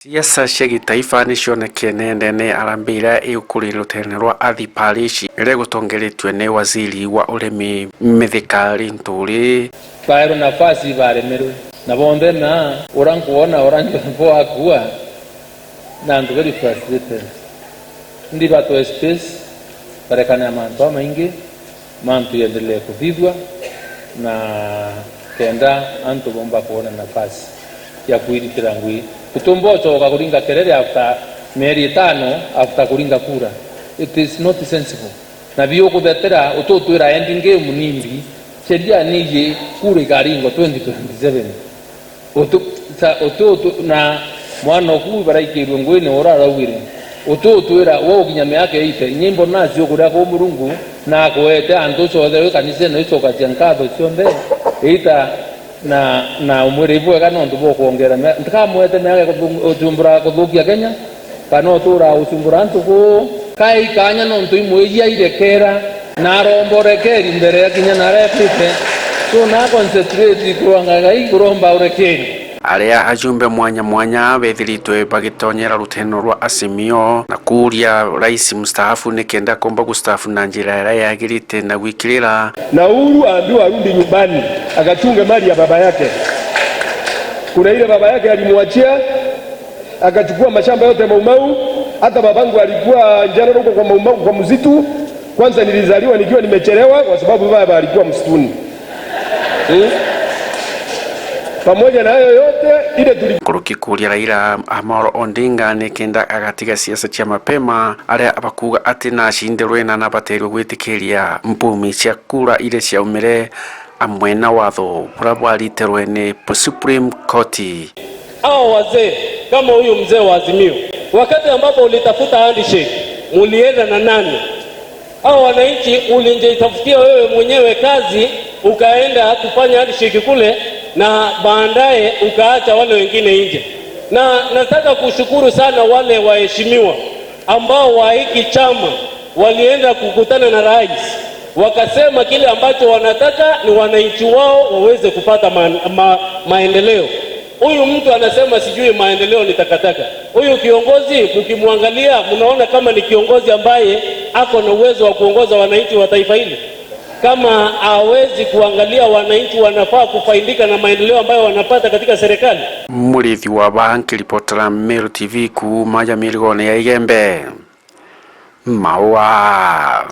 Siasa cia gĩtaifa nĩcionekire nenda-inĩ harambee ĩrĩa ĩgũkũrĩire rũtere rwa Athi Parish ĩrĩa ĩgũtongoretio nĩ waziri wa ũrĩmi Mithika Linturi. Baerwo nafasi baremerwe na bonthe na ura nkuona ura akua na antu very frustrated ndi batwe space barekane mantu amaingi mantu yendelee kuthithwa na kenda antu bomba kuona nafasi ya kuiritira ngui kutumba ucoka kuringa kelele after mieri 5 after kuringa kura. It is not sensible na bio kuthetera ututwira ending game nimbi sheria nije kura ikaringwa 2027 utu utu na mwana oku baraikirwe ngui ni uraraugire ututwira wo ukinya miaka 80 nyimbo nacio kuria ku Murungu na kwete antu ciothe kanisa ino icokacia nkatho cionthe ita na umwire ibwega nontu bukwongera ntikamwete miaka ucumbura kuthukia Kenya kana utura ucumbura antu ku kai kanya nontu imwe irekera na aromba urekeri mbere ya kinya naretite so na concentrate kuranga Ngai kuromba urekeri. Aria ajumbe mwanya mwanya bethiritwe bagitonyera ruteno rwa Azimio na kuria rais mstaafu nikenda komba gustaafu na njira ĩrĩa yagirite na gwikirira. Na Uhuru aambiwa arudi nyumbani akachunge mali ya baba yake. Kuna ile baba yake alimwachia akachukua mashamba yote Maumau. Hata babangu alikuwa njana huko kwa Maumau kwa msitu. Kwanza nilizaliwa nikiwa nimechelewa kwa sababu baba alikuwa msituni. Pamoja na hayo yote ile tuli Nguruki kuria Raila Amolo Odinga nikenda agatiga siasa cia mapema aria abakuga ati na acindirwe na nabateirwe gwitikiria mpumi cia kura iria ciaumire amwe na watho buria bwariterwe ni Supreme Court. Hao wazee kama huyu mzee wa Azimio, wakati ambapo ulitafuta handshake mulienda na nani? Hao wananchi ulijitafutia wewe mwenyewe kazi, ukaenda kufanya handshake kule na baadaye ukaacha wale wengine nje. Na nataka kushukuru sana wale waheshimiwa ambao wa hiki chama walienda kukutana na rais, wakasema kile ambacho wanataka ni wananchi wao waweze kupata maendeleo. Huyu mtu anasema sijui maendeleo ni takataka. Huyu kiongozi mkimwangalia, mnaona kama ni kiongozi ambaye ako na uwezo wa kuongoza wananchi wa taifa hili? Kama hawezi kuangalia wananchi wanafaa kufaidika na maendeleo ambayo wanapata katika serikali. Murithi wa Bank ripotera Meru TV kuma ya Mirigone ya Igembe. Maua.